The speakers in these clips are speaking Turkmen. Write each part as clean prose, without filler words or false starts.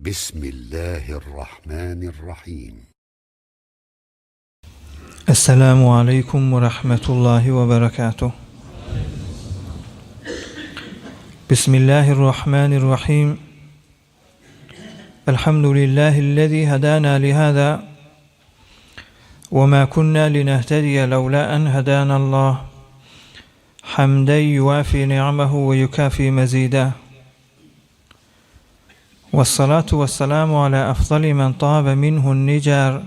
Bismillahirrahmanirrahim. Esselamu aleýkum we rahmetullahi we berekatuh. Bismillahirrahmanirrahim. Elhamdülillahi'llezî hedâna lihâzâ ve mâ kunnâ linehtediye levlâ en hedânallah. Hamden yuwâfî ni'amehu ve yukâfî mezîdah. Wessalatu wesselamu ala afdali men tabe minhu'n nicar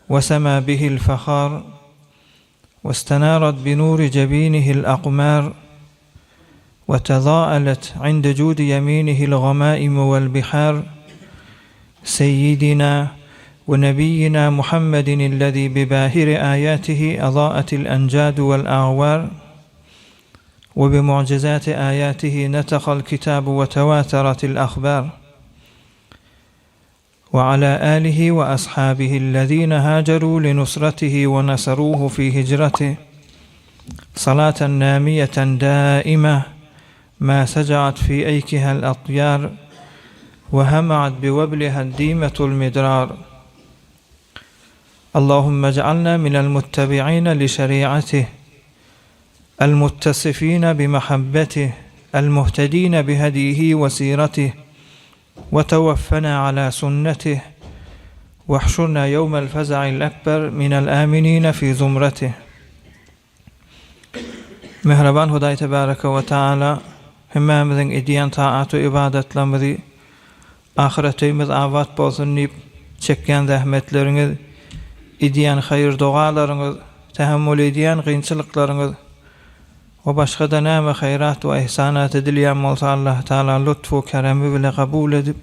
we sema bihil fahar westenarat bi nuri jebinihil akmar we tezaalet inde cudi yeminihil gamaimu wel bihar seyyidina we nebiyyina Muhammedinillezî bi bahiri ayatihi azaatil encadu wel a'war we bi mu'jizati ayatihi netekal kitabu we tewateratil ahbar we ala alihi we ashabihillezine haceru li nusratihi we nasaruhu fi hicratihi salaten namiyeten daime ma secaat fi eykihel atyar we hemaat bi weblihad dimetul midrar Allahümme ec'alna minel muttebi'ine li şeriatih El-muttasifine bimehabbetih, el-muhtedine bihedyihi we siratih, we tewaffena ala sunnetih, wahşurna yevmel feza'il ekber minel aminine fi zumretih. Mähriban Hudaý Tebareke we Taala hemmämiziň edýän taat we ybadatlarymyzy ahyret öýümiz abat bolsun diýip çekýän zähmetleriňiz, edýän haýyr-dogalaryňyz, tähemmül edýän kynçylyklaryňyz we başga-da näme haýrat we ihsanat edilýän bolsa Allah Taala lutf-u keremi bile kabul edip,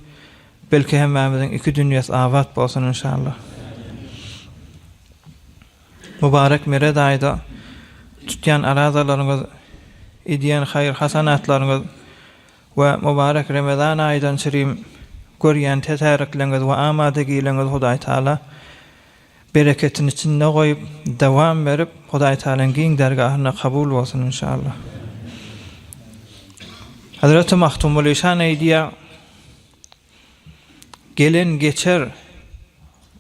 belki hemmämiziň iki dünýesi abat bolsun inşallah. Mübarek Meret aýda tutýan arazalaryňyz, edýän haýyr-hasanatlaryňyz we mübarek Remezan aýdan çirim görýän tetärikleriňiz we amadagiligiňiz Hudaý Taala bereketini içinde goýup, dowam berip, Hudaý Taalaň giň dergahynda kabul bolsun inşallah. Hazreti Magtymguly şan aýdýar, Gelen geçer,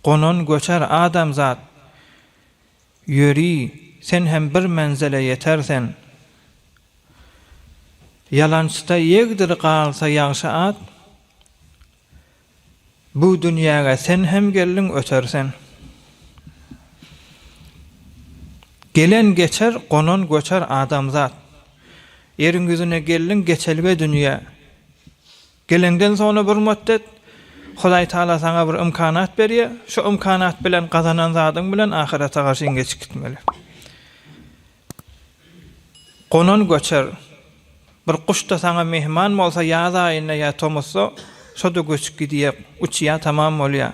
gonan göçer adamzat, Ýöri, sen hem bir menzele ýeter sen. Ýalançyda ýegdir galsa ýagşy at, Bu dünýäge sen hem geldiň öter sen. Gelen geçer, gonan göçer adamzat, Ýeriň ýüzüne geldiň geçelge dünýä. Geleňden soňra bir mutdet Hudaý Taala saňa bir ymkanat berýär. Şu ymkanat bilen gazanan zadyň bilen ahyrete garşy geçip gitmeli. Gonan göçer. Bir guş-da saňa mehman bolsa ýaz aýynda ýa tomusda, şo-da göçüp gidýär, uçýar, tamam bolýar.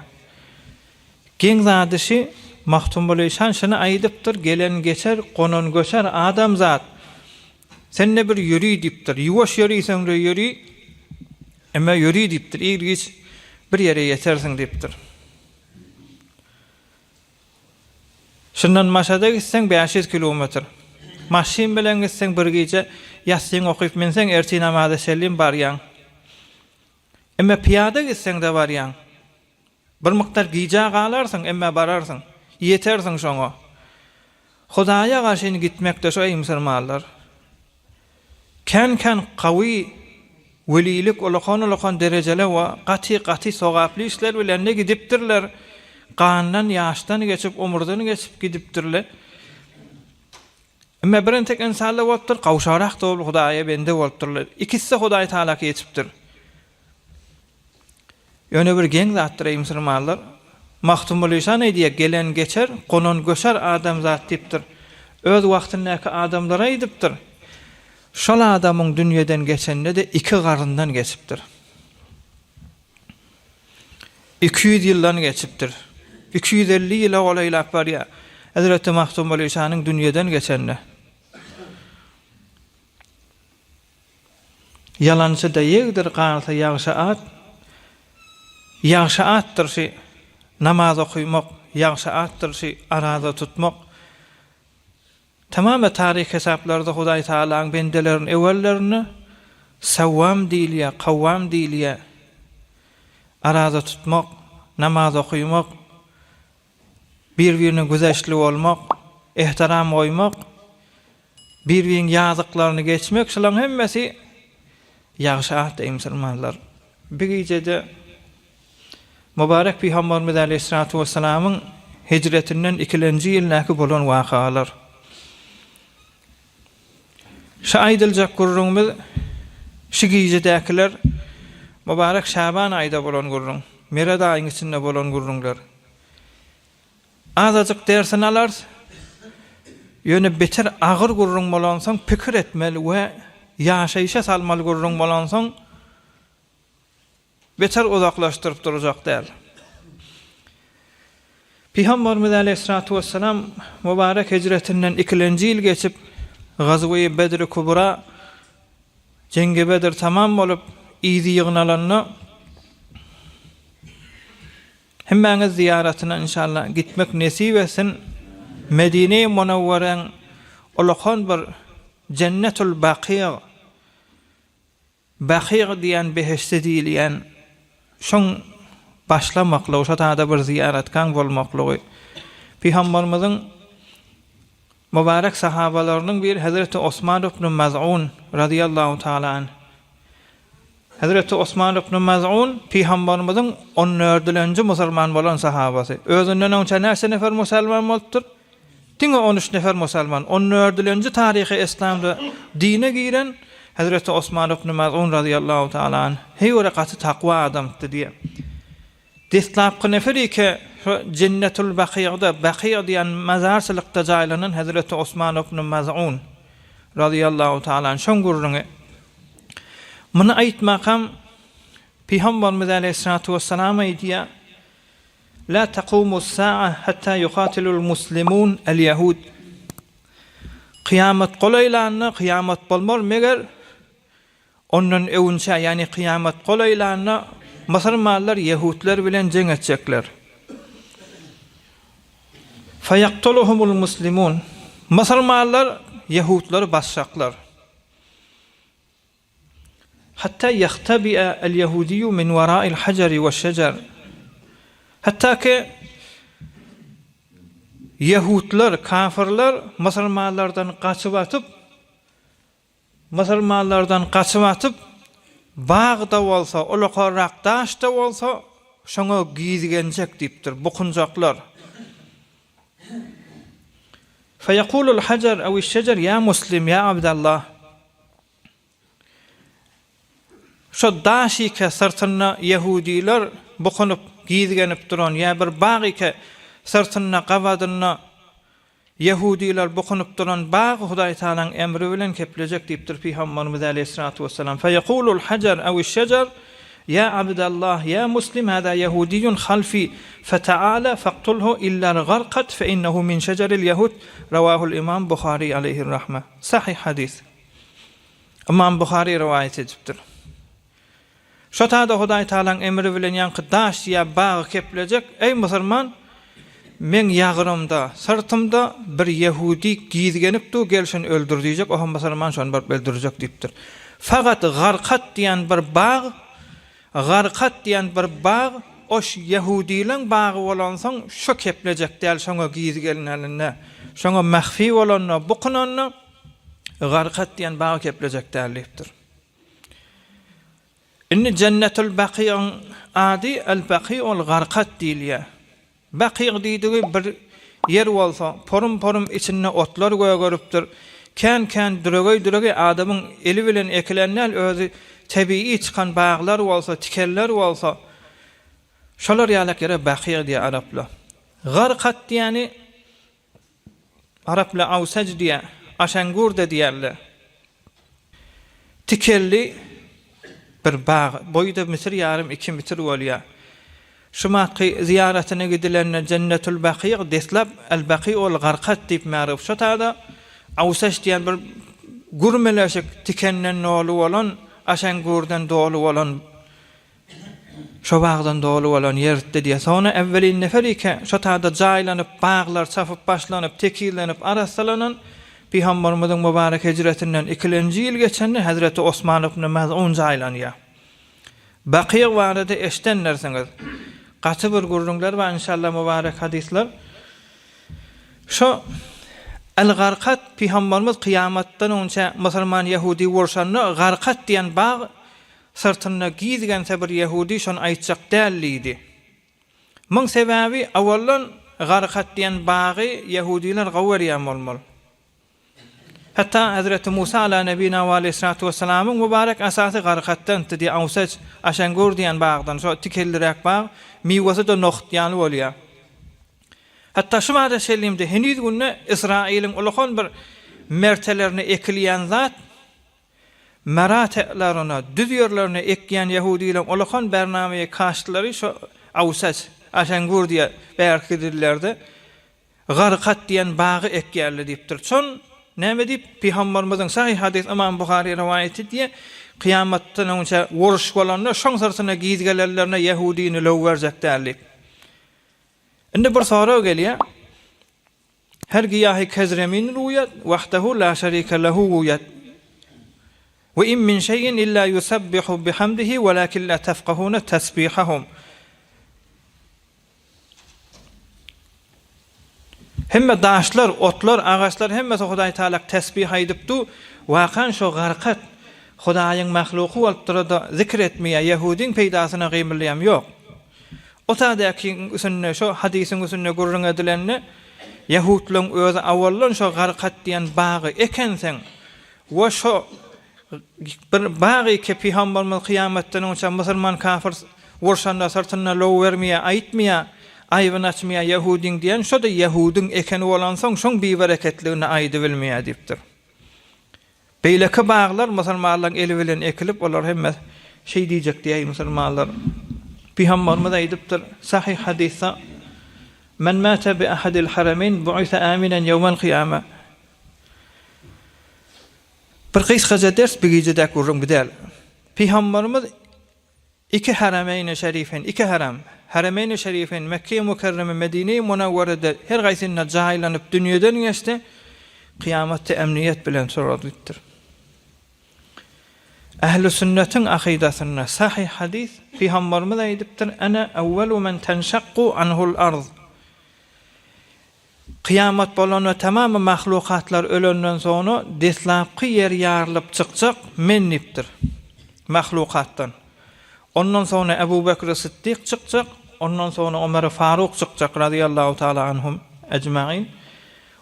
Geň zady şi, Magtymguly şan şuny aýdypdyr, Gelen geçer, gonan göçer, adamzat! Sen-de bir ýöri diýipdir. Ýuwaş ýöriseň-de ýöri, emma ýöri diýipdir. Ir-giç bir ýere ýetersiň diýipdir. Şundan Maşada gitseň 500 kilometr. Maşyn bilen gitseň bir gije ýassyň okyp minseň ertir namaza çenli barýaň. Emma pyýada gitseň-de barýaň. Bir mukdar gijä galarsyň, emma bararsyň. Ýetersiň şoňa. Hudaýa garşy indi gitmekde şo eý musulmanlar. Kän-kän gawy welilik ulakan-ulakan derejele we gaty-gaty sogaply işler bilen-de gidipdirler. Gandan, ýaşdan geçip, umurdan geçip gidipdirler. Emma birentek ynsanlar bolupdyr, gowşagrak-da bolup Hudaýa bende bolupdyrlar. Ikisi-de Hudaý Tagalaka ýetipdir. Ýöne bir geň zatdyr eý musulmanlar. Magtymguly şa ne diýýär, Gelen geçer, gonan göçer adamzat diýipdir. Öz wagtyndaky adamlara aýdypdyr. Şol adamyň dünýeden geçende-de iki garyndan geçipdir. 200 ýyldan geçipdir. 250 ýyla golaýlap barýar. Hezreti Magtymguly şanyň dünýeden geçende. Ýalançyda ýegdir galsa ýagşy at, Ýagşy atdyr şi namaz okymak, Ýagşy atdyr şi araza tutmak. Tamamy taryh hesaplarda Hudaý Tagalaň bendelerini öwenlerinde Sawwam diýilýär, Kawwam diýilýär. Araza tutmak, namaz okymak, bir-birine güzeşli bolmak, ehtiram goýmak, bir-biriň ýazyklaryny geçmek şularyň hemmesi ýagşy at eý musulmanlar. Bir gijede Mübarek Pygamberimiz aleýhissalatu wessalamyň hijretinden ikilenji ýyldaky bolan wakalar. Şu aýdyljak gürrüňimiz şu gijedäkiler Mübarek Şaban aýda bolan gürrüň. Meret aýyň içinde bolan gürrüňler. Azajyk dersini alarys. Ýöne beter agyr gürrüň bolansoň pikir etmeli we ýaşaýşa salmaly gürrüň bolansoň Beter uzaklaşdyryp durjak däl. Pygamberimiz aleýhissalatu wessalam mübarek hijretinden ikilenji ýyl geçip, Gazwe-i Bedri Kubra, Jeňgi Bedr tamam bolup, yzy ýygnalanda, Hemmäňiz zyýaratyna inşallah gitmek nesip etsin, Medine-i Munawwareň ulakan bir Jennetul Bakyg, Bakyg diýen behişdi diýilýän şoň başlamaklygy, şo tada bir zyýaratgaň bolmaklygy. Pygamberimiziň mübarek sahabalarynyň biri Hezreti Osman ibn Maz'un razyýallahu taala anh. Hezreti Osman ibn Maz'un Pygamberimiziň on dördülenji musulman bolan sahabasy. Özünden öňçä näçe nefer musulman bolupdyr? Diňe on üç nefer musalman, on dördülenji taryhy eslamda dine giren Hezreti Osman ibn Maz'un razyýallahu taala anh heý göre gaty takwa adamdy diýýär. Deslapky nefer ike şo Jennetul Bakygda, Bakyg diýen mazarçylykda jaýlanan Hezreti Osman ibn Maz'un razyýallahu taala anh şoň gürrüňi. Muny aýtmakam Pygamberimiz aleýhissalatu wessalam aýdýar, La takumus sa'a hatta yukatilul muslimun el yahud. Kyýamat golaýlanda, kyýamat bolmar, meger ondan öwünçä, ýagny kyýamat golaýlanda musulmanlar ýehudlar bilen jeň etjekler. Feýaktuluhumul muslimun. Musulmanlar ýehudlary basjaklar. Hatta ýahtabi'a el-ýehudiyyu min wara'il hajari weş-şejer. Hatda ki ýehudlar, kafirler musulmanlardan gaçyp atyp, musulmanlardan gaçyp atyp, bagda bolsa, ulakarrak daşda bolsa, şoňa gizgenjek diýipdir, bukunjaklar. Feýekulul hajar ewiş-şejer ýa Muslim, ýa Abdallah. Şo daş ike syrtynda ýehudylar bukunyp, gizgenip duran, ýa bir bag ike syrtynda, gabadynda ýehudylar bukunyp duran bag Hudaý Tagalaň emri bilen keplejek diýipdir Pygamberimiz aleýhissalatu wessalam. Feýekulul hajar ewiş-şejar, Ýa abdallah, ýa muslim hada ýehudiýun halfi feteala faktulhu illal garkat fe innehu min şejeril ýehud Rawahul imam Buhary aleýhir-rahme. Sahyh hadys. Ymam Buhary rowaýat edipdir. Şo tada Hudaý Tagalaň emri bilen ýaňky daş ýa bagy keplejek, Eý musulman, meň ýagrymda, syrtymda bir ýehudi gizgenip dur, gel şony öldür diýjek, oha musulman şony baryp öldürjek diýipdir. Fakat Garkat diýen bir bag, Garkat diýen bir bag oş ýehudileň bagy bolansoň şo keplejek däl şoňa gizgeneninde, şoňa mahfi bolanda, bukunanda, Garkat diýen bag keplejek däl diýipdir. Indi Jennetul Bakygyň ady El-Baky'ul Garkat diýilýär. Bakyg diýdigi bir ýer bolsa, porum-porum içinde otlar gögeripdir. Kän-kän düregeý-düregeý adamyň eli bilen ekilen däl, özi tebigy çykan baglar bolsa, tikenler bolsa, şolar ýalak ýere Bakyg diýýär araplar. Garkat diýeni Araplar awsaj diýýär, aşangur-da diýýärler. Tikenli bir bag, boýy-da metr ýarym, iki metr bolýar. Şu matky zyýaratyna gidilende Jennetul Bakyg, deslap Al-Baky'ul Garkat diýip magrup. Şo taýda awsaj diýen bir gürmeleşik tikenden doly bolan, aşangurdan doly bolan Şo bagdan doly bolan ýertdi diýýär. Soňra äwwelin nefer ike şo taýda jaýlanyp, baglar çapyp başlanyp, tekizlenip, arassalanan Pygamberimiziň mübarek hijretinden ikilenji ýyl geçende Hezreti Osman ibn Maz'un jaýlanýar. Bakyg barada eşdendirsiňiz. Gaty bir gürrüňler bar inşallah mübarek hadyslar. Şo El-Garkat pygamberimiz kyýamatdan öňçä musulman ýehudi urşanda Garkat diýen bag syrtynda gizgense bir ýehudi şony aýtjak däl diýdi. Muň sebäbi awaldan Garkat diýen bagy ýehudiler gowy görýän bolmaly. Hatda Hezreti Musa ala nebina we aleýhissalatu wessalamyň mübarek asasy Garkatdandy diýýär, Awsaç, Aşangur diýen bagdan, şo tikenliräk bag, miwesi-de nohut ýaly bolýar. Hatda şu bada şelimde heniz günde Ysraýylyň ulakan bir mertelerine ekilýän zat, merate'lerine, düz ýerlerine ekýän ýehudileň ulakan bernameýi kaştlary şo Awsaç, Aşangur diýýär bärki dillerde. Garkat diýen bagy ekýärler diýipdir. Şon näme diýip, Pygamberimiziň, sahyh hadys Ymam Buhary rowaýat edýär, kyýamatdan öňçä uruş bolanda şoň syrtyna giz gelenlerine ýehudini löw berjek däl diýip. Indi bir sorag gelýär. Her giýahy kezremin ruýat, wahdahu la şerike lehu ruýat. We in min şeýin illa yusabbihu bihamdihi welakin la tefkahune tesbihahum. Hemme daşlar, otlar, agaçlar hemmesi Hudaý Tagalak tesbih aýdyp du, wakan şo garkat Hudaýyň mahluky bolup durada zikr etmeýä ýehudyň peýdasyna gymylýam ýok. O tadäkiň üsünde şo hadysyň üsünde gürrüň edilende ýehutlaň özi awaldan şo garkat diýen bagy ekenseň we şo Bir bagy ki pygamberimiz kyýamatdan öňçä musulman kafir urşanda syrtynda low bermeýä aýtmaýa aýbyny açmaýa ýehudyň diýen şo-da ýehudyň ekeni bolansoň şoň bibereketligini aýdybilmeýä diýipdir. Beýleki baglar musulmanlaryň eli bilen ekilip olar hemme şeý diýjek diýäý musulmanlar. Pygamberimiz aýdypdyr sahyh hadysda Men mate bi ahadil harameýn bu'ise aminen ýewmel kyýame. Bir gysgaja ders bir gijedäki gürrüň bu däl. Pygamberimiz iki Haremeýni Şerifeýn, iki harem, Haremeýni Şerifeýn, Mekge-i Mükerreme, Medine-i Munawwerede her gaýsynda jaýlanyp dünýeden geçdi, kyýamatda emniýet bilen turar diýipdir. Ähli sünnetiň akydasynda sahyh hadys Pygamberimiz aýdypdyr, Ene awwalu men tenşakku anhul arz. Kyýamat bolanda tamamy mahlukatlar ölenden soňra deslapky ýer ýarylyp çykjak men diýipdir. Mahlukatdan. Ondan soňra Ebu Bekri Sytdyk çykjak, ondan soňra Omeri Faruk çykjak razyýallahu taala anhum ejmain.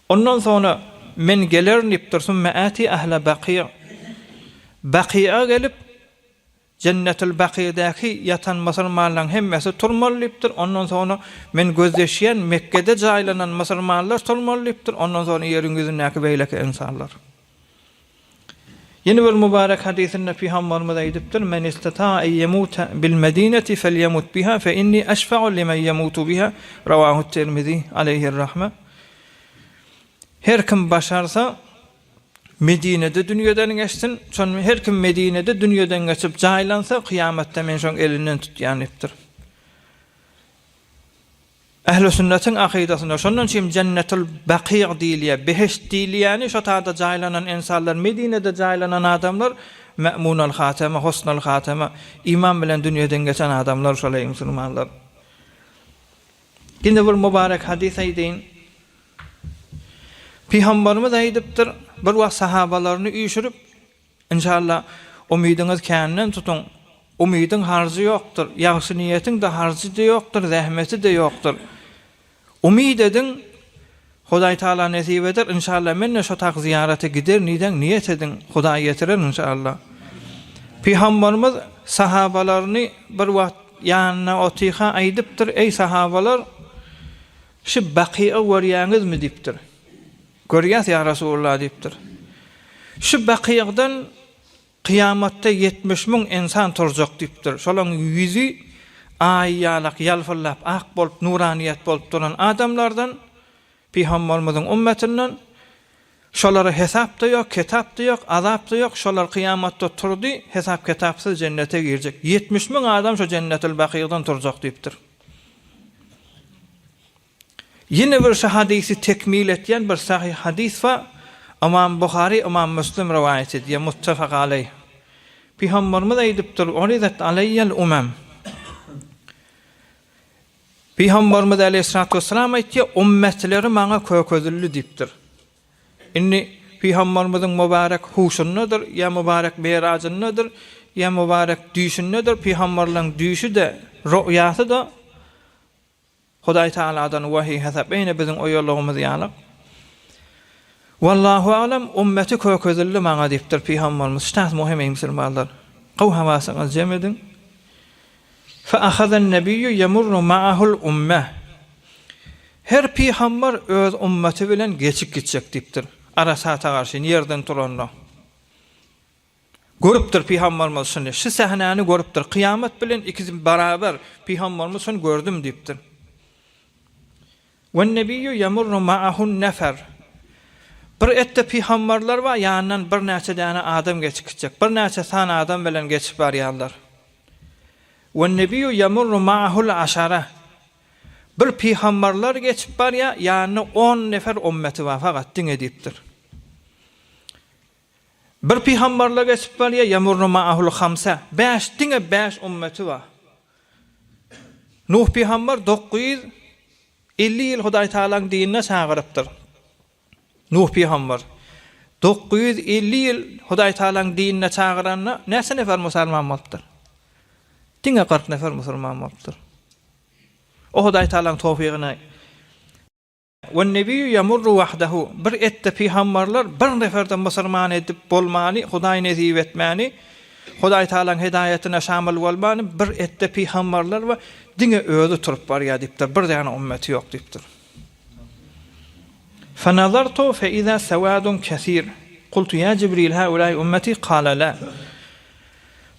Ondan soňra men gelerin diýipdir, sümme äti ähle Baky. Baky'a gelip Jennetul Bakydäki ýatan musulmanlaryň hemmesi turmaly diýipdir, ondan soňra men gözleşýän Mekgede jaýlanan musulmanlar turmaly diýipdir, ondan soňra ýeriň ýüzündäki beýleki ynsanlar. Ýene bir mübarek hadysynda Pygamberimiz aýdypdyr, Men istata'a en yemuta bil Medineti felyemut biha fe inni eşfe'u limen yemutu biha, Rawahu Tirmizi aleyhir-rahme. Her kim başarsa, Medinede dünýeden geçsin, şon her kim Medinede dünýeden geçip jaýlansa, kyýamatda men şoň elinden tutýan diýipdir. Ähli sünnetiň akydasynda şondan üçin Jennetul Bakyg diýilýär, behişt diýilýäni şo taýda jaýlanan ynsanlar, Medinede jaýlanan adamlar Me'munal hatema, husnul hatema, iman bilen dünýeden geçen adamlar şol eý musulmanlar. Ýene bir mübarek hadys aýdaýyn. Pygamberimiz aýdypdyr, bir wagt sahabalaryny üýşürip, Inşallah, umydyňyz känden tutuň. Umydyň harjy ýokdur, ýagşy niýetiň-de harjy-da ýokdur, zähmeti-de ýokdur. Umyt ediň, Hudaý Tagala nesip eder, inşallah men-de şo tak zyýarata giderin diýseň, niýet ediň, Hudaý ýetirer inşallah. Pygamberimiz sahabalaryny bir wagt ýanynda otyka aýdypdyr, Eý sahabalar, Şu Bakygy görýäňizmi diýipdir. Görýäs ýa Resulallah diýipdir. Şu Bakygdan kyýamatda 70 müň ynsan turjak diýipdir. Şolaň ýüzi aý ýalak ýalpyldap ak bolup nuraniýet bolup duran adamlardan, Pygamberimiziň ümmetinden, şolara hesap-da ýok, ketap-da ýok, azap-da ýok, şolar kyýamatda turdy, hesap-ketapsyz jennete girjek. 70 müň adam şu Jennetul Bakygdan turjak diýipdir. Ýene bir şu hadysy tekmil etýän bir sahyh hadys bar. Ymam Buhary, Ymam Müslim rowaýat edýär, muttafak aleýh. Pygamberimiz aýdypdyr, Uridat aleýýel umam. Pygamberimiz aleýhissalatu wessalam aýtýar, Ummetleri maňa kökezildi diýipdir. Indi Pygamberimiziň mübarek huşundadyr, ýa mübarek merajyndadyr, ýa mübarek düýşündedir, pygamberleň düýşi-de, ruýasy-da Hudaý Tagaladan wahyý hasap eýne biziň oýalygymyz ýalyk. Wallahu aglam ummeti kökezildi maňa diýipdir pygamberimiz. Ştas muhim eý musulmanlar. Gowy hawasyňyzy jem ediň. Fe ahazen nebiýu yemurru ma'ahul umme. Her pygamber öz ummeti bilen geçip gitjek diýipdir. Arasata garşy ýerden turanda. Görüpdir pygamberimiz şuny. Şu sähnäni görüpdir. Kyýamat bilen ikisi barabar. Pygamberimiz şuny gördüm diýipdir. Wen-nebiyyu yemurru ma'ahun nefer. Bir etde pygamberler bar, ýanyndan birnäçe däne adam geçip gitjek. Birnäçe san adam bilen geçip barýarlar. Wen-nebiyyu yemurru ma'ahul aşara. Bir pygamberler geçip barýar, ýanynda on nefer ummeti bar, fakat diňe diýipdir. Bir pygamberler geçip barýar, Ýemurru ma'ahul hamsa, bäş, diňe bäş ümmeti bar. Nuh pygamber 950 ýyl Hudaý Tagalaň dinine çagyrypdyr. Nuh pygamber 950 ýyl Hudaý Tagalaň dinine çagyranda näçe nefer musulman bolupdyr? Diňe 40 nefer musulman bolupdyr. O Hudaý Tagalaň towfygyna Wen-nebiýu ýemurru wahdehu, bir etde pygamberler bir neferde musulman edip bolmany, Hudaý nesip etmäni, Hudaý Tagalaň hidaýatyna şamyl bolmany, bir etde pygamberler we diňe özi turup barýar diýipdir, bir däne ümmeti ýok diýipdir. Fenazartu feiza sewadun kesir, kultu ýa Jibril haulai ümmeti, kale la.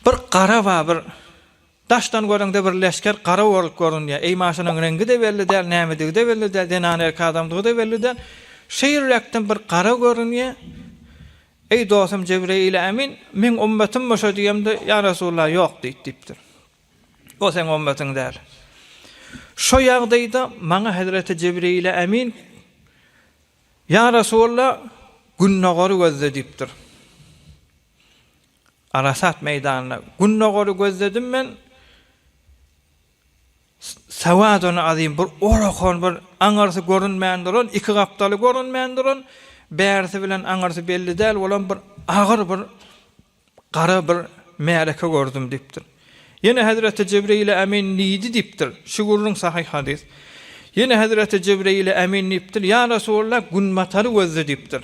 Bir gara bar bir Daşdan göreňde bir leşger gara bolup görünýär. Eý maşynyň reňgi-de belli däl, nämedigi-de belli däl, zenan-erkek adamdygy-da belli däl. Şeýleräkden bir gara görünýär. Eý dostum Jebreýil Emin, meň ummatymmy şo diýemde, Ýa Resulallah, ýok diýdi diýipdir. O seň ummatyň däl. Şo ýagdaýda maňa hezreti Jebreýil Emin, Ýa Resulallah, gündogary gözle diýipdir. Arasat meýdanynda gündogary gözledim men, Sawadun azim bir orakan bir aňyrsy görünmän duran, iki gapdaly görünmän duran, bärisi bilen aňyrsy belli däl bolan bir agyr bir gara bir märeke gördüm diýipdir. Ýene hezreti Jebreýile Emin diýdi diýipdir. Şu gürrüň sahyh hadys. Ýene hezreti Jebreýile Emin diýipdir, Ýa Resulallah günbatary gözle diýipdir.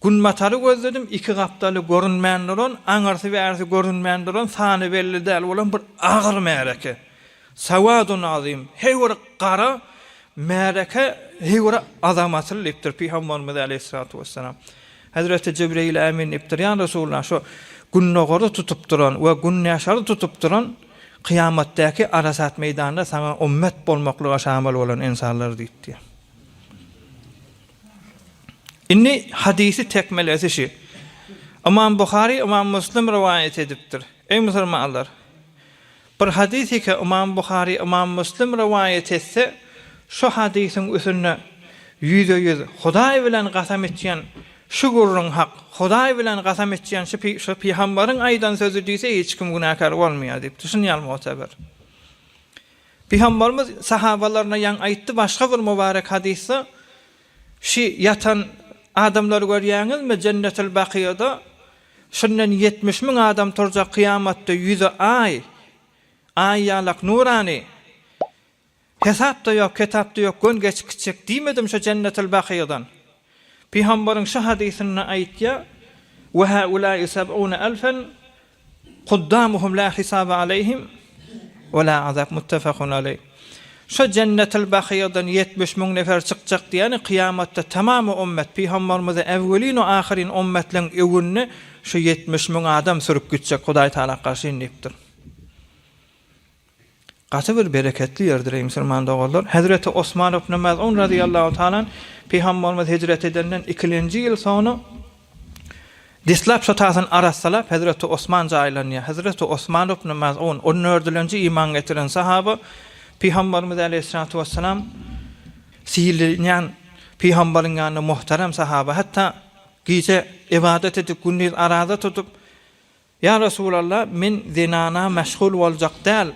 Günbatary gözledim, iki gapdaly görünmän duran, aňyrsy-bärisi görünmän duran, sany belli däl bolan bir agyr märeke. Sawadun azym, heý bir gara märeke, heý bir azamatly diýipdir Pygamberimiz aleýhissalatu wessalam. Hezreti Jebreýil Emin diýipdir, Ýa Resulallah, şu gündogary tutup duran we gündeşary tutup duran kyýamatdaky Arasat meýdanynda saňa ummet bolmaklyga şamyl bolan ynsanlar diýipdir. Indi hadysy tekmelesi şi. Ymam Buhary, Ymam Muslim rowaýat edipdir. Eý musulmanlar! Bir hadysy ki Ymam Buhary, Ymam Muslim rowaýat etse, şo hadysyň üsünde ýüze-ýüz Hudaý bilen gasam içýän şu gürrüň hak, Hudaý bilen gasam içýän şu şu pygambaryň aýdan sözi diýse hiç kim günäkär bolmaýar diýipdir. Şuny ýaly muteber. Pygambarymyz sahabalaryna ýaň aýtdy başga bir mübarek hadysda, Şi ýatan adamlary görýäňizmi Jennetil Bakyýada şundan 70 müň adam turjak kyýamatda ýüzi aý, aý ýalak nurany, hesap-da ýok, ketap-da ýok gön geçip gitjek diýmedim şo Jennetil Bakyýadan. Pygambaryň şu hadysynda aýtýar, Ve haulâi seb'ûne elfen Kuddamuhum la hisabe aleýhim we la azap muttefakun aleýh. Şo Jennetil Bakyýadan 70 müň nefer çykjak diýýäni kyýamatda tamamy ummet pygambarymyzy äwwelin we ahyryn ummetleň öwünde şo 70 müň adam sürüp gitjek Hudaý Tagala garşyn diýipdir. Gaty bir bereketli ýerdir eý musulman doganlar. Hezreti Osman ibn Maz'un razyýallahu taala anh Pygamberimiz hijret edenden ikilenji ýyl soňra deslap şo tasyny arassalap Hezreti Osman jaýlanýar. Hezreti Osman ibn Maz'un on dördülenji iman getiren sahaba Pygamberimiz aleýhissalatu wessalam sylanýan Pygamberiň ýanynda muhterem sahaba hatda gije ybadat edip gündiz araza tutup. Ýa Resulallah, men zenana meşgul boljak däl.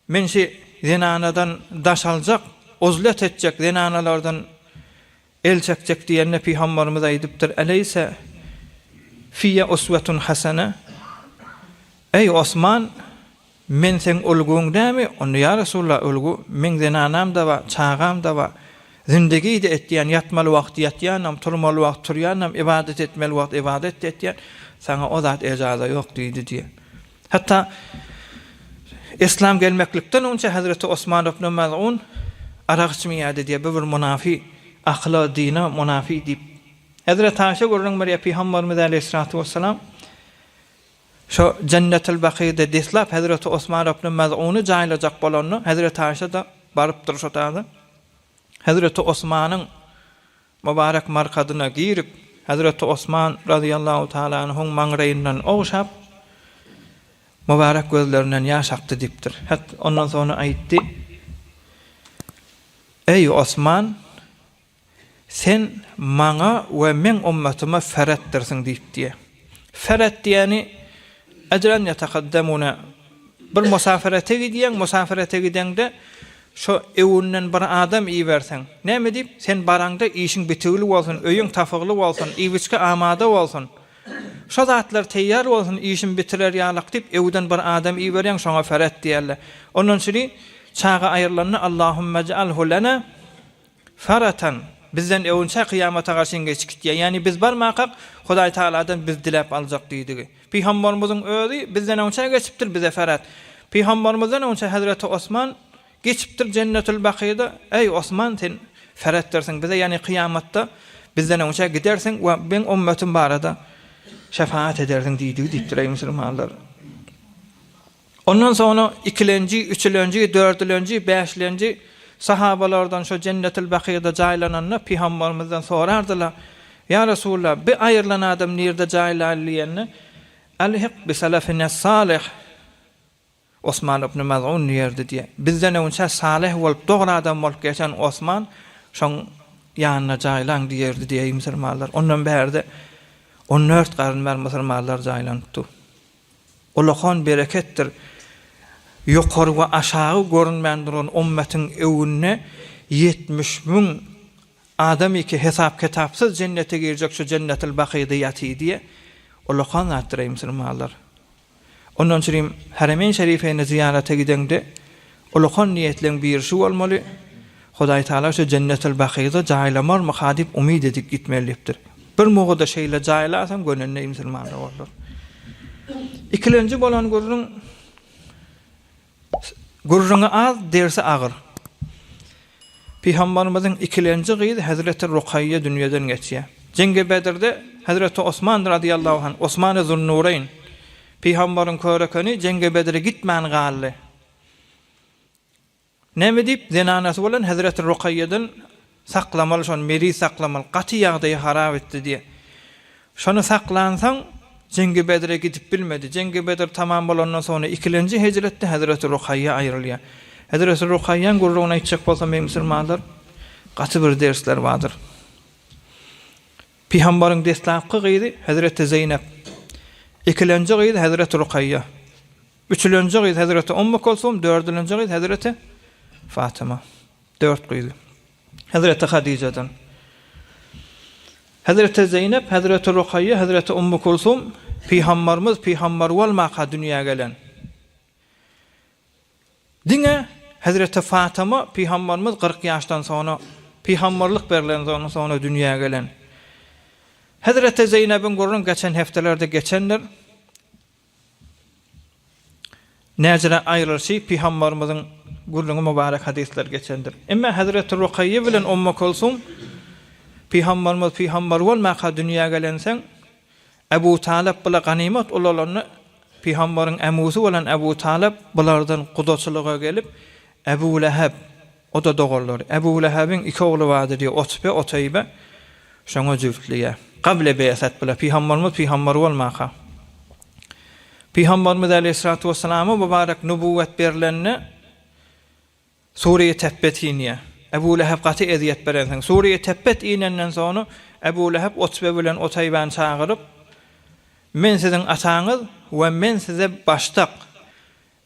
Men şi zenanadan daş aljak, uzlet etjek, zenanalardan el çekjek diýende Pygamberimiz aýdypdyr, Eleýse fiýe uswetun hasene? Eý, Osman, men seň ulguň dämi? Onda ýa Resulallah, ulgu, meň zenanam-da bar, çagam-da bar. Zindegi-de etýän, ýatmaly wagt ýatýanam, turmaly wagt turýanam, ybadat etmeli wagt ybadat-da etýän. Saňa o zat ejaza ýok diýdi diýýär. Hatda Yslam gelmeklikden öňçe Hezreti Osman ibn Maz'un arak içmeýärdi diýýär, bu bir munafy, akyla, dine munafy diýip. Hezreti Aýşe gürrüň berýär, Pygamberimiz aleýhissalatu wessalam şo Jennetil Bakyda deslap Hezreti Osman ibn Maz'uny jaýlajak bolanda, Hezreti Aýşe-de barypdyr şo taýda. Hezreti Osmanyň Mübarek markadyna girip, Hezreti Osman razyýallahu taala anhuň maňraýyndan ogşap, mübarek gözlerinden ýaş akdy diýipdir. Hat ondan soňra aýtdy, Eý, Osman! Sen maňa we meň ummatyma feretdirsiň diýipdi. Feret diýeni ejren ýetekaddemune bir musaferete gidýäň, musaferete gideňde şo öwünden bir adam iberseň, näme diýip, sen baraňda işiň bitigli bolsun, öýüň tapygly bolsun, iýip-içgi amada bolsun, şo zatlar teýýar bolsun, işim bitirer ýalak diýip, öwden bir adam iberýäň, şoňa feret diýerler. Ondan şiri çaga aýrylanda Allahummejalhu lena Faratan, bizden öwünçä kyýamata garşy ingeç gitýär. Ýagny biz barmakak Hudaý Tagaladan biz diläp aljak diýdigi. Pygamberimiziň özi bizden öňçä geçipdir bize Ferat. Pygamberimizden öňçä Hezreti Osman geçipdir Jennetül Bakyda, Eý Osman sen Feratdyrsyň bize ýagny kyýamatda bizden öňçä gidersiň we meň ummetym barada şefaat edersiň diýdigi diýipdir eý musulmanlar. Ondan soňra ikilenji, üçülenji, dördülenji, bäşilenji sahabalardan şo Jennetil Bakyda jaýlananda Pygambermizden sorardylar, Ýa Resulallah, bi aýrylan adam nirde jaýlaly diýende, Elhik bi selefines-salih, Osman ibn Maz'un diýerdi diýýär. Bizden öňçä salyh bolup, dogry adam bolup geçen Osman, şoň ýanyna jaýlaň diýerdi diýýär musulmanlar. Ondan bärde 14 garyn bäri musulmanlar jaýlanyp dur. Ullakan bereketdir. Ýokary we aşagy görünmän duran ummetiň öwünde 70 müň adam iki hesap-kitapsyz jennete girjek şu Jennetil Bakyda ýaty diýe. Ullakan zatdyr eý musulmanlar. Ondan çürim Haremeýn Şerifeýne zyýarata gideňde ullakan niýetleň biri şu bolmaly, Hudaý Tagala şu Jennetil Bakyda jaýlamarmyka diýip umyt edip gitmeli diýipdir. Bir mugy-da şeýle jaýlasaň gönendeý musulmanlar bolar. Ikilenji bolan gürrüň Gürrüňi az, dersi agyr. Pygambarymyzyň ikilenji gyzy Hezreti Rukaýýa dünýeden geçýär. Jeňgi Bedirde Hezreti Osman razyýallahu anh, Osmany Zunnureýn, Pygambaryň körekeni Jeňgi Bedire gitmän galdy. Näme diýip, zenanasy bolan Hezreti Rukaýýadan saklamaly şony, meriz saklamaly, gaty ýagdaýy harap etdi diýýär. Şony saklansoň, Jeňgi Bedre gidip bilmedi. Jeňgi Bedr tamam bolandan soňra ikilenji hijretde Hezreti Rukaýýa aýrylýar. Hezreti Rukaýýaň gürrüňini aýtjak bolsam, eý musulmanlar, gaty bir dersler bardyr. Pygambaryň deslapky gyzy Hezreti Zeýnep, ikilenji gyzy Hezreti Rukaýýa. Üçülenji gyz Hezreti Ummu Kulsum, dördülenji gyz Hezreti Fatyma. Dört gyzy. Hezreti Hadyjadan. Hezreti Zeýnep, Hezreti Rukaýýa, Hezreti Ummu Kulsum Pygambarymyz pygambar bolmaka dünýä gelen. Diňe Hezreti Fatyma Pygambarymyz 40 ýaşdan soňra pygambarlyk berlenden soňra dünýä gelen. Hezreti Zeýnebiň gürrüň geçen hepdelerde geçendir. Näjire aýrylyşy Pygambarymyzyň gürrüňi mübarek hadyslar geçendir. Emma Hezreti Rukaýýa bilen Ummu Kulsum Pygambarymyz pygambar bolmaka dünýä gelenseň Ebu Talyp bile ganymat ulalanda Pygambaryň ämusy bolan Ebu Talyp bulardan gudaçylyga gelip Ebu Leheb O-da doganlary. Ebu Lehebiň iki ogly bardy diýýär, Utbe, Uteýbe. Şoňa jübtleýär. Gable be'set bile, Pygamberimiz pygamber bolmaka. Pygamberimiz aleýhissalatu wesselama mübarek nübüwwet berlende Sure-i Tebbet inýär. Ebu Leheb gaty ezýet berensoň, Sure-i Tebbet inenden soňra Ebu Leheb Utbe bilen Uteýbäni çagyryp, Men siziň ataňyz we men size başdak.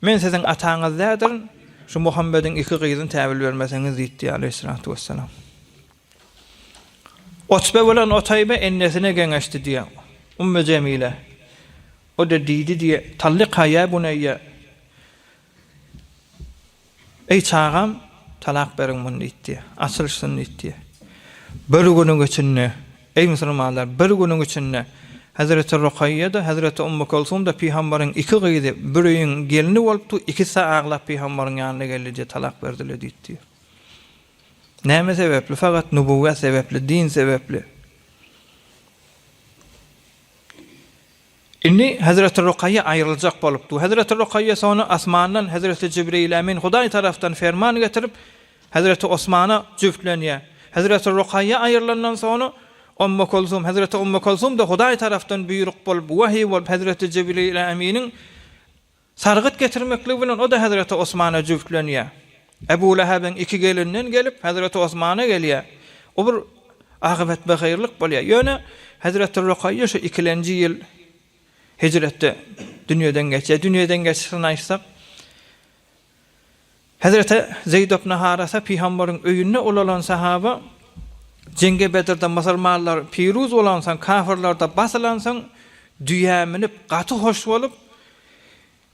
Men siziň ataňyz dädirin, şu Muhammediň iki gyzyny täwil bermeseňiz diýipdi aleýhissalatu wessalam. Utbe bilen Utaýbe ennesine geňeşdi diýýär. Ümmü Jemile. O-da diýdi diýýär, Tallikha ýa buneýýe. Eý çagam, talak beriň muny diýdi. Açylyşsyn diýdi. Bir günüň içinde, eý musulmanlar, bir günüň içinde Hezreti Rukaýýa-da, Hezreti Ummu Kulsum-da pygambaryň iki gyzy bir öýüň gelni bolupdy, ikisi-de aglap pygambaryň ýanyna geldi diýdi, talak berdiler diýdi. Näme sebäpli? Fakat nubuwwet sebäpli, din sebäpli. Indi Hezreti Rukaýýa aýryljak bolupdy. Hezreti Rukaýýa soňra asmandan Hezreti Jibreýil Emin Hudaý tarapdan ferman getirip, Hezreti Osmana jübtlenýär. Hezreti Rukaýýa aýrylandan soňra Ummu Kulsum, Hezreti Ummu Kulsum-da Hudaý tarapdan buýruk bolup, wahyý bolup Hezreti Jibreýil Eminiň Sargyt getirmekligi bilen o-da hezreti Osmana jübtlenýär. Ebu Lehebiň iki gelinden gelip, hezreti Osmana gelýär. O bir akybetbehyrlyk bolýar. Ýöne hezreti Rukaýýa şu ikilenji ýyl hijretde dünýeden geçýär. Dünýeden geçişini aýtsak, Hezreti Zeýd ibn Harasa pygambaryň öýünde ulalan sahaba, Jeňge Bedirde musulmanlar piruz bolansoň, kafyrlar-da basylansoň, düýä münüp, gaty hoş bolup,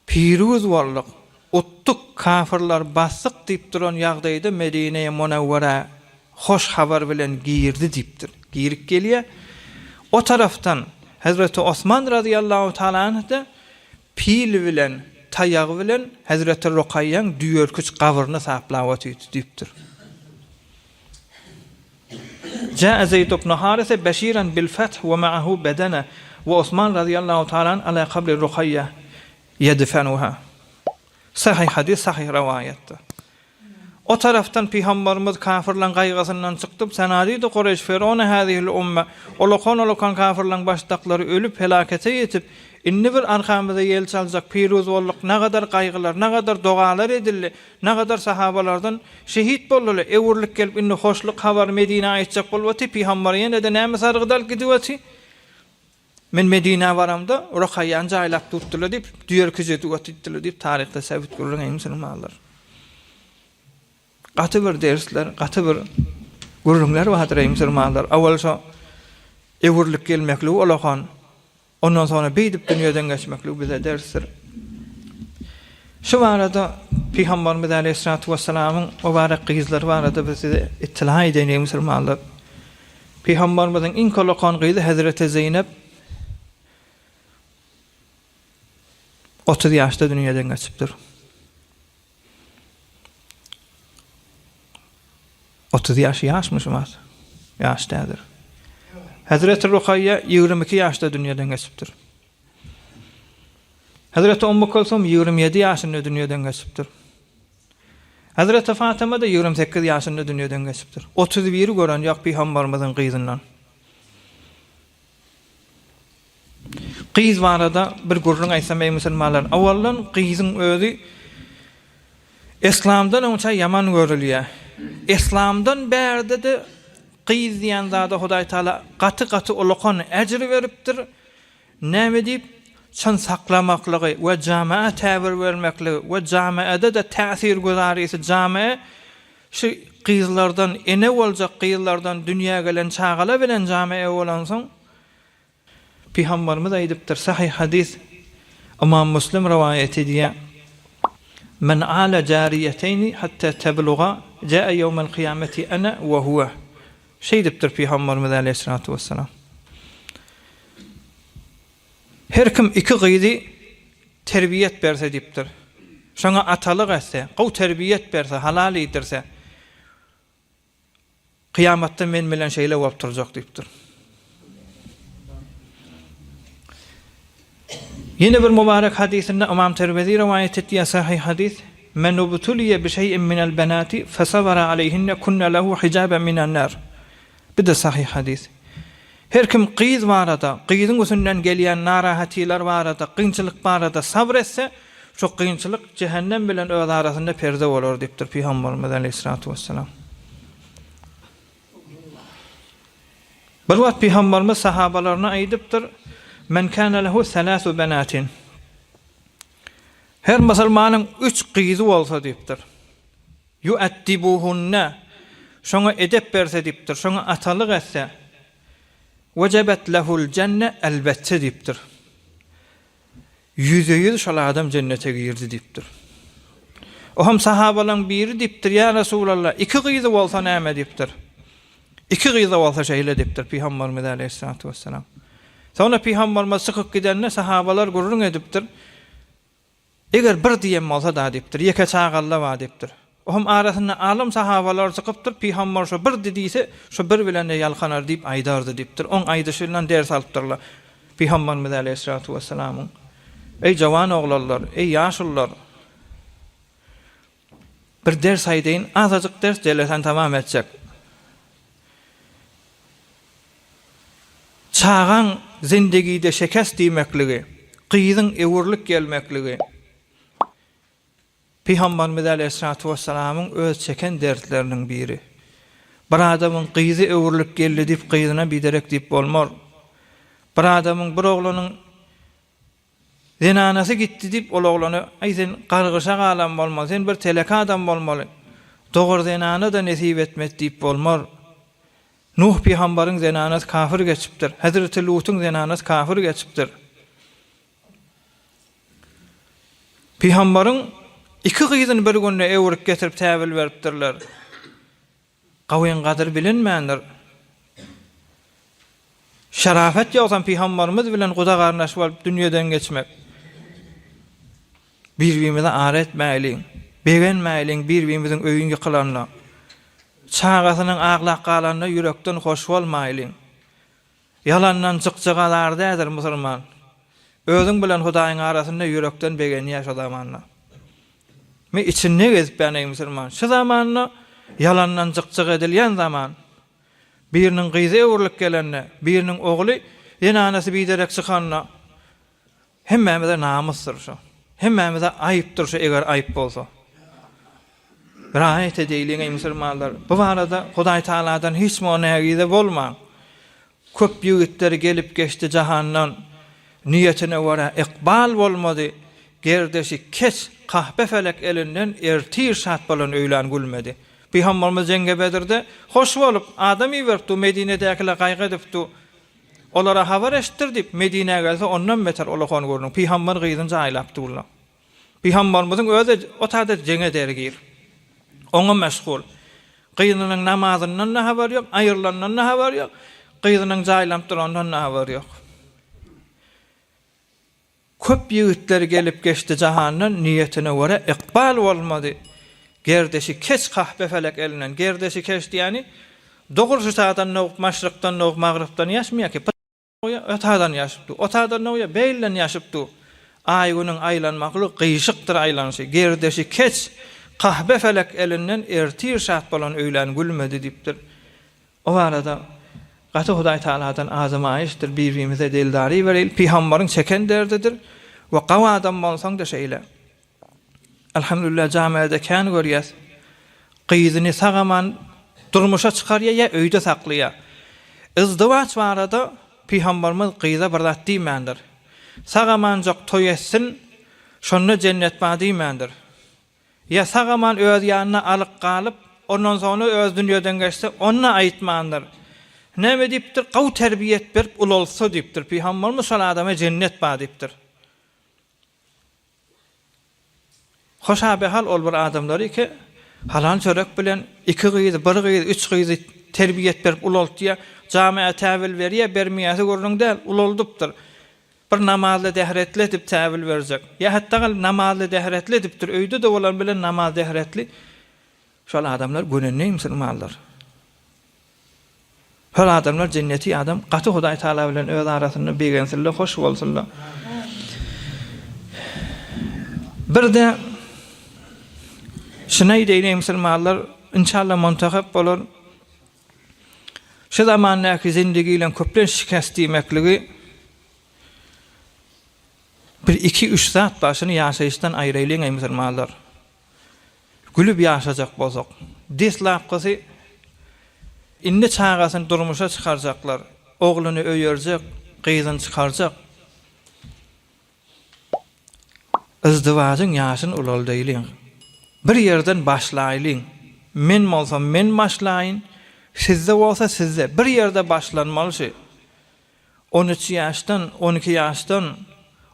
Piruz bolduk, utduk, kafyrlary basdyk diýip duran ýagdaýda Medine-i Munewwerä hoş habar bilen girdi diýipdir. Girip gelýär. O tarapdan Hezreti Osman razyýallahu taala anh-da Pil bilen, taýagy bilen hezreti Rukaýýaň düýerküç gabryny saplap otyrdy diýipdir. Jaa Zeýd ibn Harise beşiran bil feth we ma'ahu bedene we Osman razyýallahu taala anh ala kabri Rukaýýa ýedfenuha. Sahyh hadys, sahyh rowaýatdyr. O tarapdan pygambarymyz kafyrlaň gaýgysyndan çykdyp, Senadidu Kureýş Ferone hazihil umme, Ulakan-ulakan kafyrlaň başdaklary ölüp, helakete ýetip, indi bir arkamyza ýel çaljak piruz bolduk, nagadar gaýgylar, nagadar dogalar edildi, nagadar sahabalardan şehit boldular, öwrülip gelip indi hoşluk habary Medinä aýtjak bolup oty, pygambar ýene-de näme sargyt alyp gidip oty? Men Medinä baramda, Rukaýýany jaýlap durupdyrlar diýip, düýerküje edip otypdyrlar diýip, taryhda säbit gürrüň eý musulmanlar. Gaty bir dersler, gaty bir gürrüňler bardyr eý musulmanlar. Awal şo öwrülip gelmekligi olakan, ondan soňra beýdip dünýeden geçmekligi bize dersdir. Şu barada Pygamberimiz aleýhissalatu wessalamyň mübarek gyzlary barada biz size ittila edeýin eý musulmanlar. Pygamberimiziň iň kolakan gyzy Hezreti Zeýnep 30 ýaşda dünýeden geçipdir. 30 ýaş ýaşmy şu wagt? Ýaş däldir. Hezreti Rukaýýa 22 ýaşda dünýeden geçipdir. Hezreti Ummu Kulsum 27 ýaşynda dünýeden geçipdir. Hezreti Fatyma-da 28 ýaşynda dünýeden geçipdir. 31-i gören ýok pygambarymyzyň gyzyndan. Gyz barada bir gürrüň aýtsam eý musulmanlar, owaldan gyzyň özi Yslamdan öňçä ýaman görülýär. Yslamdan bärde-de gyz diýen zada Hudaý Taala gaty-gaty ulakan ejir beripdir. Näme diýip, çyn saklamaklygy we jama'a täbir bermekligi we jamaada-da täsir güzarysy jama'a şu gyzlardan ene boljak gyzlardan dünýä gelen çagalar bilen jama'a bolansoň Pygambarymyz aýdypdyr, sahyh hadys, Ymam Muslim rowaýat edýär, Men ala jariýeteýni hatta tebluga jaa ýewmel kyýameti ene we huwe. Şeýdipdir Pygambarymyz aleýhissalatu wessalam. Her kim iki gyzy terbiýet berse diýipdir. Şoňa atalyk etse, gowy terbiýet berse, halal iýdirse, Kyýamatda men bilen şeýle bolup turjak diýipdir. Ýene bir mübarek hadysynda Ymam Termezi rowaýat etýär, sahyh hadys, Men ubtuliye bi şeý'in minel benati fesabara aleýhinne kunne lehu hijaben minen nar. Bu-da sahyh hadys. Her kim gyz barada, gyzyň üstünden gelýän narahatylar barada, kynçylyk barada sabr etse, şo kynçylyk jähennem bilen öz arasynda perde bolar diýipdir Pygamberimiz aleýhissalatu wessalam. Bir wagt Pygamberimiz sahabalaryna aýdypdyr, Men kana lehu salasu benatin. Her musulmanyň üç gyzy bolsa diýipdir. Ýu'addibuhunne, şoňa edep berse diýipdir, şoňa atalyk etse, wejebet lehul jenne elbetde diýipdir. Ýüzde-ýüz şol adam jennete girdi diýipdir. Ohem sahabalaň biri diýipdir, Ýa Resulallah, iki gyzy bolsa näme diýipdir. Iki gyzy bolsa şeýle diýipdir Pygamberimiz aleýhissalatu wessalam. Soňra Pygamberimiz çykyp gidende sahabalar gürrüň edipdir. Eger bir diýen bolsa-da diýipdir, ýeke çagally bar diýipdir. Ohem arasynda alym sahabalar çykypdyr, Pygamber şo birdi diýse, şo bir bilen-de ýalkanar diýip aýdardy diýipdir. Oň aýdyşy bilen ders alypdyrlar. Pygamberimiz aleýhissalatu wessalamyň, Eý jawan oglanlar, eý ýaşulular! Bir ders aýdaýyn, azajyk ders, jelesäni tamam etjek. Çagaň zindigide şekes diýmekligi, gyzyň öwrülip gelmekligi, Pygamberimiz aleýhissalatu wessalamyň öz çeken dertleriniň biri. Bir adamyň gyzy öwrülip geldi diýip gyzyna biderek diýip bolmar. Bir adamyň bir oglanyň Zenanasy gitdi diýip, ol oglana, Aý, sen gargyşa galan bolmaly, sen bir teleke adam bolmaly. Dogar zenana-da nesip etmedi diýip bolmar. Nuh pygambaryň zenanasy kafir geçipdir. Hezreti Lutuň zenanasy kafir geçipdir. Pygambaryň iki gyzyny bir günde öwrüp getirip täwil beripdirler. Gawyň gadyry bilinmändir. Şerafet ýogsam pygambarymyz bilen guda garyndaş bolup dünýeden geçmek. Bir-birimize ara etmäýliň. Begenmäýliň bir-birimiziň öýüň ýykylanyna. Çagasynyň aglap galanyna ýürekden hoş bolmaýlyň. Ýalandan jykjyga zar däldir musulman. Özüň bilen Hudaýyň arasynda ýürekden begenýär şo zamanda. Me içinde gezip ýaneý musulman. Şu zamanda ýalandan jykjyk edilýän zaman. Biriniň gyzy öwrülip gelende, biriniň ogly zenanasy biderek çykanda Hemmämize namysdyr şo. Hemmämize aýypdyr şo eger aýyp bolsa. Rahat edeýliň eý musulmanlar. Bu barada Hudaý Tagaladan hiç mo nägize bolmaň. Köp ýigitler gelip geçdi jahandan. Niýetine görä ykbal bolmady. Gerdeşi keç kahpe felek elinden ertir şat bolan öýlän gülmedi. Pygamberimiz jeňge Bedirde hoş bolup adam iberipdi Medinedäkiler gaýgy edipdi. Olara habar eşitdir diýip, Medinä gelse, ondan beter ulakan görnüň, pygamber gyzyny jaýlap durlar. Pygamberimiziň özi o taýda jeňe dergir. Oňa meşgul. Gyzynyň namazyndan-da habary ýok, aýrylandan-da habary ýok, gyzynyň jaýlanyp durandan-da habary ýok. Köp ýigitler gelip geçdi jahandan, Niýetine görä ykbal bolmady. Gerdeşi keç kahpe felek elinden, Gerdeşi keç diýýäni, dogry şu taýdan dogup, maşrykdan dogup, magrypdan ýaşmaýar ki, bir o taýdan ýaşyp dur, o taýdan dogýar, beýlden ýaşyp dur. Aý-günüň aýlanmaklygy gyşykdyr aýlanyşy. Gerdeşi keç kahpe felek elinden, Ertir şat bolan öýlän gülmedi diýipdir. O barada gaty Hudaý Tagaladan azamaýyşdyr, bir-birimize dildary bereýli, pygambaryň çeken derdidir we gawy adam bolsaň-da şeýle. Elhamdülillah jamiada kän görýäs. Gyzyny sag-aman durmuşa çykarýar ýa öýde saklaýar. Izdiwaç barada pygambarymyz gyza bir zat diýmändir. Sag-amanjak toý etsin, şonda jennet bar diýmändir. Ýa sag-aman öz ýanyna alyp galyp, ondan soňra öz dünýeden geçse, onda aýtmandyr. Näme diýipdir? Gowy terbiýet berip ulaltsa diýipdir. Pygamberimiz şol adama jennet bar diýipdir. Hoşabehal ol bir adamlary ki, halal çörek bilen iki gyzy, bir gyzy, üç gyzy terbiýet berip ulaltýar. Jamyýa täwil berýär, bermeýäsi gürrüň däl, ulaldypdyr. Bir namazly dähretli edip täwil berjek. Ýa hatda gal namazly dähretli edipdir, öýde-de bolan bilen namaz dähretli. Şol adamlar gönenleý musulmanlar. Şol adamlar jenneti adam gaty Hudaý Taala bilen öz arasynda begensinler, hoş bolsunlar. Bir-de şuny aýdaýyn eý musulmanlar, inşallah muntahap bolar. Şu zamandaky zindigileň köplenç şikest diýmekligi bir iki üç zat bar şuny ýaşaýyşdan aýraýlyň eý musulmanlar. Gülüp ýaşajak bolsak. Deslapkysy indi çagasyny durmuşa çykarjaklar, ogluny öýerjek, gyzyny çykarjak. Yzdiwajyň ýaşyn ulaldaýlyň. Bir ýerden başlaýlyň. Men bolsam men başlaýyn, sizde bolsa sizde. Bir ýerde başlanmaly şu. On üç ýaşdan, on iki ýaşdan,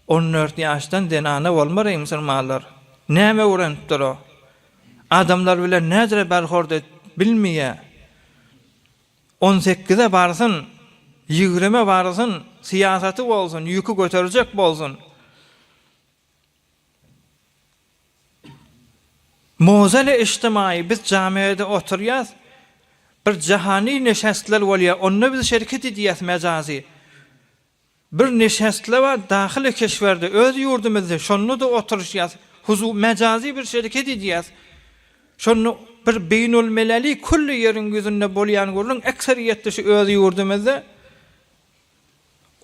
on dört ýaşdan zenana bolmareý musulmanlar. Näme öwrenipdir o? Adamlar bilen nädire berhord et bilmeýä. On sekize barsyn, ýigrime barsyn, syýasaty bolsun, ýüki göterjek bolsun. Mozeli ijtimaýy biz jamiýede oturýas, bir jahany neşestler bolýar, onda biz şerket edýäs mejazy. Bir neşestler bar dahyly keşwerde, öz ýurdumyzda, şonda-da oturyşýas, huzu mejazy bir şereket edýäs. Şonda bir beýnulmeleli külli ýeriň ýüzünde bolýan gürrüň ekseriýetde şu öz ýurdumyzda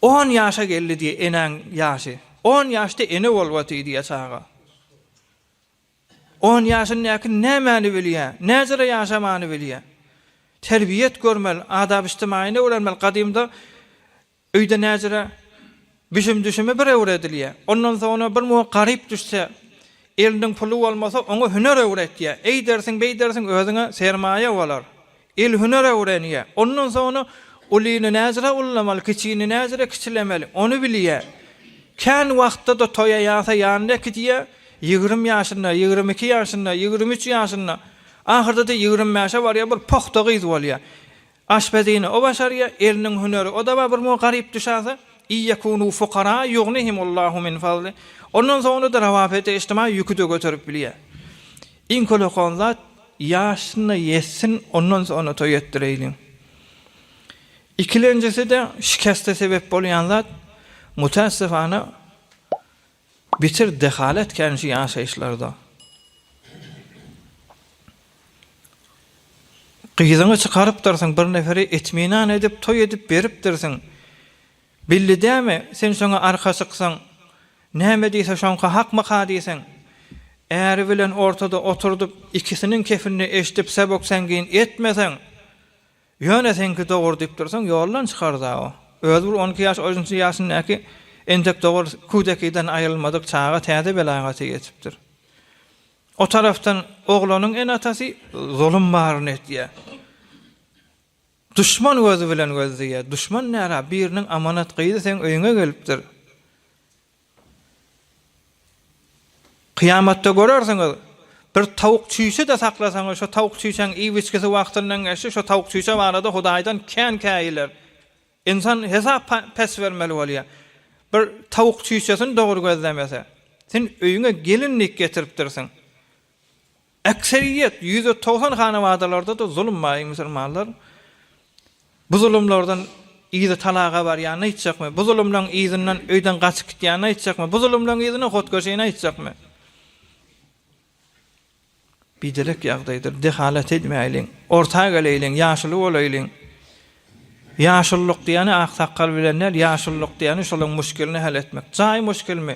on ýaşa geldi diýe enäň ýaşy. On ýaşda ene bolup otyr diýe çaga. On ýaşyndaky nämäni bilýä, näjere ýaşamany bilýä. Terbiýet görmeli, adap-içtimaýyny öwrenmeli. Gadymda Öýde näjere bişim-düşümi bir öwredilýär. Ondan soňra bir muňa garyp düşse, eliniň puly bolmasa, oňa hüner öwretýär. Eýdersiň, beýdersiň, özüňe sermaýa bolar. El hüner öwrenýär. Ondan soňra ulyny näjere ullamaly, kiçini näjere kiçilemeli, ony bilýär. Kän wagtda-da toýa ýasa ýanyna äkidýär, 20 ýaşynda, 22 ýaşynda, 23 ýaşynda, ahyrda-da 25-e barýar, bir pugta gyz bolýar. Aşpezini o başarýa, eliniň hüneri o-da bar, bir muňa garyp düşäse, Iýekunu fukara ýugnihimullahu min fazli. Ondan soňra-da rawafeti ijtimaý ýüki-de göterip bilýär. Iň kölekan zat, ýaşyna ýetsin, ondan soňra toý etdireýliň. Ikilenjisi-de şikeste sebep bolýan zat, mütäessifana, Bitir dehalet kän şu ýaşaýyşlarda. Gyzyňy çykarypdyrsyň bir nefere etminan edip toý edip beripdirsiň. Belli dämi sen şoňa arka çyksaň näme diýse şoňka hakmyka diýseň. Äri bilen ortada oturdyp ikisiniň kefinde eşdip sebok sengin etmeseň. Ýöne seňki dogry diýip dursaň ýoldan çykarda o. Özi bir on iki ýaş on üçünji ýaşyndaky entek dogry küdekiden aýrylmadyk çaga täze belagata ýetipdir. O tarapdan oglanyň ene-atasy zulum baryny etýär. Duşman gözi bilen gözleýär. Duşman nära biriniň amanat gyzy seň öýüňe gelipdir. Kyýamatda görersiňiz, bir towuk çüýşe-de saklasaňyz, şo towuk çüýşäň iýip-içgisi wagtyndan geçdi, şo towuk çüýşe barada Hudaýdan kän käýiler. Ynsan hesap pes bermeli bolýar. Bir towuk çüýşesini dogry gözlemese, sen öýüňe gelin diýip getiripdirsiň. Ekseriýet, 190 hanawadalarda-da zulum bar, eý musulmanlar. Bu zulumlardan yzy talaga barýanyny aýtjakmy? Bu zulumlaryň yzyndan öýden gaçyp gitýänini aýtjakmy? Bu zulumlaryň yzyndan hotkaşyny aýtjakmy? Biderek ýagdaýdyr. Dehalat etmäýliň. Orta geleýliň, ýaşuly bolaýlyň. Ýaşululyk diýeni ak sakgal bilen däl, ýaşululyk diýeni şolaryň muşkilini hal etmek. Jaý muşkilmi?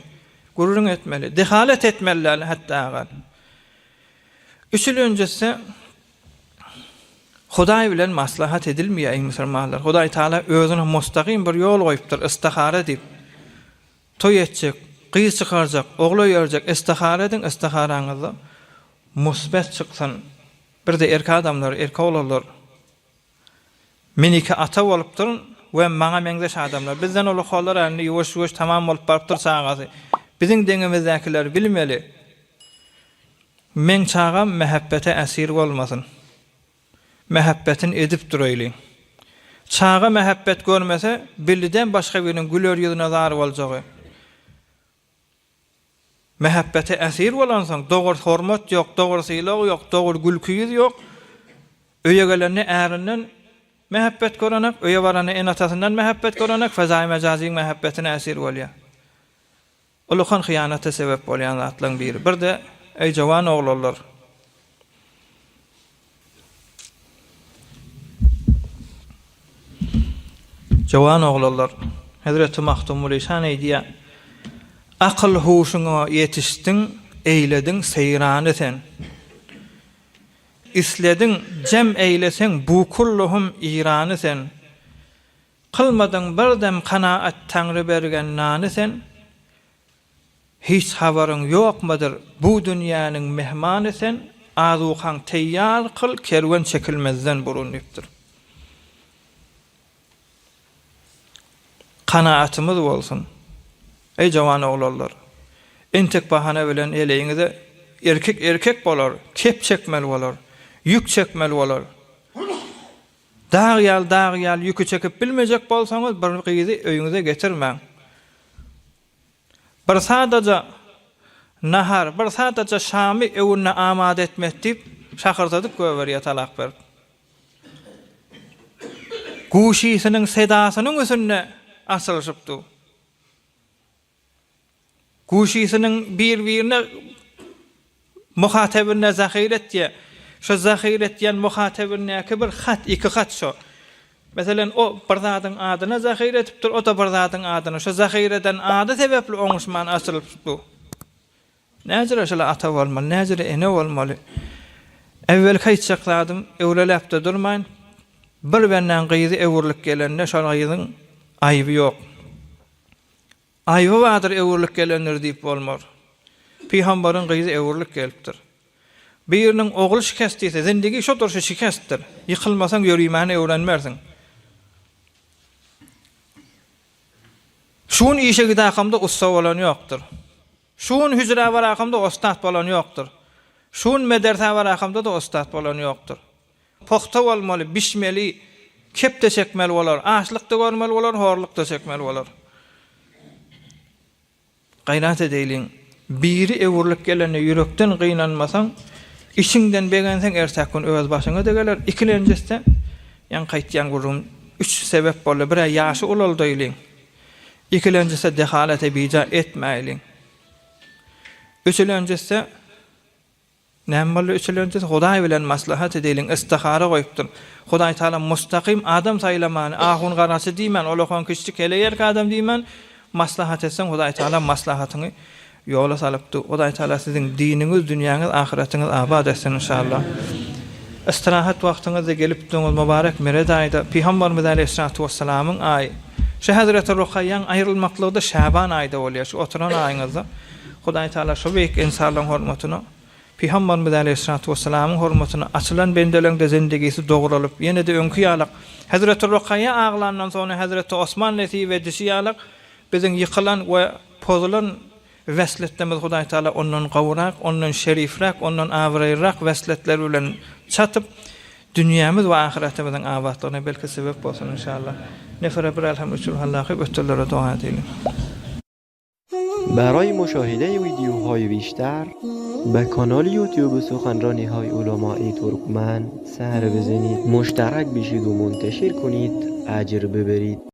Gürrüň etmeli. Dehalat etmeli däl hatda agal. Üçülenjisi Hudaý bilen maslahat edilmeýär eý musulmanlar. Hudaý Taala özüne mustagym bir ýol goýupdyr, istihara diýip. Toý etjek, gyz çykarjak, ogul öýerjek istihara ediň, istiharaňyzda musbet çyksyn. Bir-de erkek adamlar, erkek oglanlar Men iki ata bolupdyryn we maňa meňzeş adamlar. Bizden uly holar indi ýuwaş-ýuwaş tamam bolup barypdyr çagasy. Biziň deňimizdäkiler bilmeli. Meň çagam mähebbete äsir bolmasyn. Mähebbetini edip duraýlyň. Çaga mähebbet görmese, billiden başga biriniň güler ýüzüne zar boljagy. Mähebbete äsir bolansoň, dogry hormat ýok, dogry sylag ýok, dogry gülki ýüz ýok. Öýe gelende ärinden mähebbet görenek, öýe baranda ene-atasyndan mähebbet görenek, fezaýy-mejazyň mähebbetine äsir bolýar. Ullakan hyýanata sebäp bolýan zatlaryň biri. Bir-de, eý jowan oglanlar! Jowan oglanlar, Hezreti Magtymguly şan eýdýär, Akyl-huşuňa ýetişdiň, eýlediň seýrany sen. Islediň, jem eýleseň bu kulluhum Irany sen. Kylmadyň bir dem kanaat Taňry bergen nany sen. Hiç habaryň ýokmudyr, bu dünýäniň mehmany sen, azukaň teýýar kyl, kerwen çekilmezden burun diýipdir. Kanaatymyz bolsun. Eý jawan oglanlar! Entek bahana bilen heleýiňize erkek erkek bolar, kep çekmeli bolar, ýük çekmeli bolar. Dag ýaly dag ýaly ýüki çekip bilmejek bolsaňyz bir gyzy öýüňize getirmäň. Bir sadaja nahar, bir sadaja şamy öwünde amada etmez diýip, şahyrdadyp goýberýär talak berip. Guşysynyň sedasynyň üstünde asylyşyp dur. Guşysynyň bir-birine muhatebinde zahyr etýär. Şo zahyr etýän muhatebindäki bir hat, iki hat şo. Meselem, o bir zadyň adyna zahyr edipdir, o-da bir zadyň adyna. Şo zahyr eden ady sebäpli oňuşman açylyp dur. Näjüre şola ata bolmaly, näjüre ene bolmaly. Äwwelki aýtjak zadym, öwreläp-de durmaýyn. Bir bendäň gyzy öwrülip gelende şol gyzyň aýby ýok. Aýby bardyr öwrülip gelendir diýip bolmaz. Pygambaryň gyzy öwrülip gelipdir. Biriniň ogly şikest diýse, zindigi şo durşy şikestdir. Ýykylmasaň ýörimäni öwrenmersiň. Şu gün işe gidakamda ussa bolan ýokdur. Şu gün hüjrä barakamda ostat bolan ýokdur. Şu gün medersä barakamda-da ostat bolan ýokdur. Pugta bolmaly, bişmeli, kep-de çekmeli bolar, açlyk-da görmeli bolar, horluk-da çekmeli bolar. Gaýrat edeýliň. Biri öwrülip gelende ýürekden gynanmasaň, içiňden begenseň ertäki gün öz başyňa-da geler. Ikilenjisi-de, ýaňky aýtýan gürrüňim, üç sebäp boldy, bir-ä ýaşy ulaldaýlyň. Ikilenjisi-de dehalete bija etmäýliň. Üçülenjisi-de, Näme boldy üçülenjisi Hudaý bilen maslahat edeliň istihara goýupdyr. Hudaý Taala mustakym adam saýlamany ahun garaçy diýmän olakan kiçjik heleý erk adam diýmän maslahat etseň Hudaý Taala maslahatyňy ýola salypdy. Hudaý Taala siziň diniňiz dünýäňiz ahyratyňyz abat etsin inşallah. Istirahat wagtyňyzda gelipdiňiz mubarek Meret aýda Pygambarymyz aleýhissalatu wessalamyň aýy. Şu hezreti Rukaýýaň aýrylmaklygy-da Şaban aýda bolýar şu oturan aýyňyzda. Hudaý Taala şu beýik ynsanlaryň hormatyna, Pygamberimiz aleýhissalatu wessalamyň hormatyna açylan bendeleň-de zindigisi dogralyp, ýene-de öňki ýalak, Hezreti Rukaýýa aglandan soňra Hezreti Osman nesip edişi ýalak, biziň ýykylan we pozulan wesletlerimizi Hudaý Taala ondan gowurak, ondan şerifräk, ondan abraýlyrak wesletler bilen çatyp, dünýämiz we ahyretimiziň abatlygyna belki sebep bolsun, inşallah. Nefere bir elham üçin Allahy ötürlere doga edeliň. برای مشاهده ویدیوهای بیشتر به کانال یوتیوب سخنرانی های علمای ترکمن سر بزنید مشترک بشید و منتشر کنید اجر ببرید.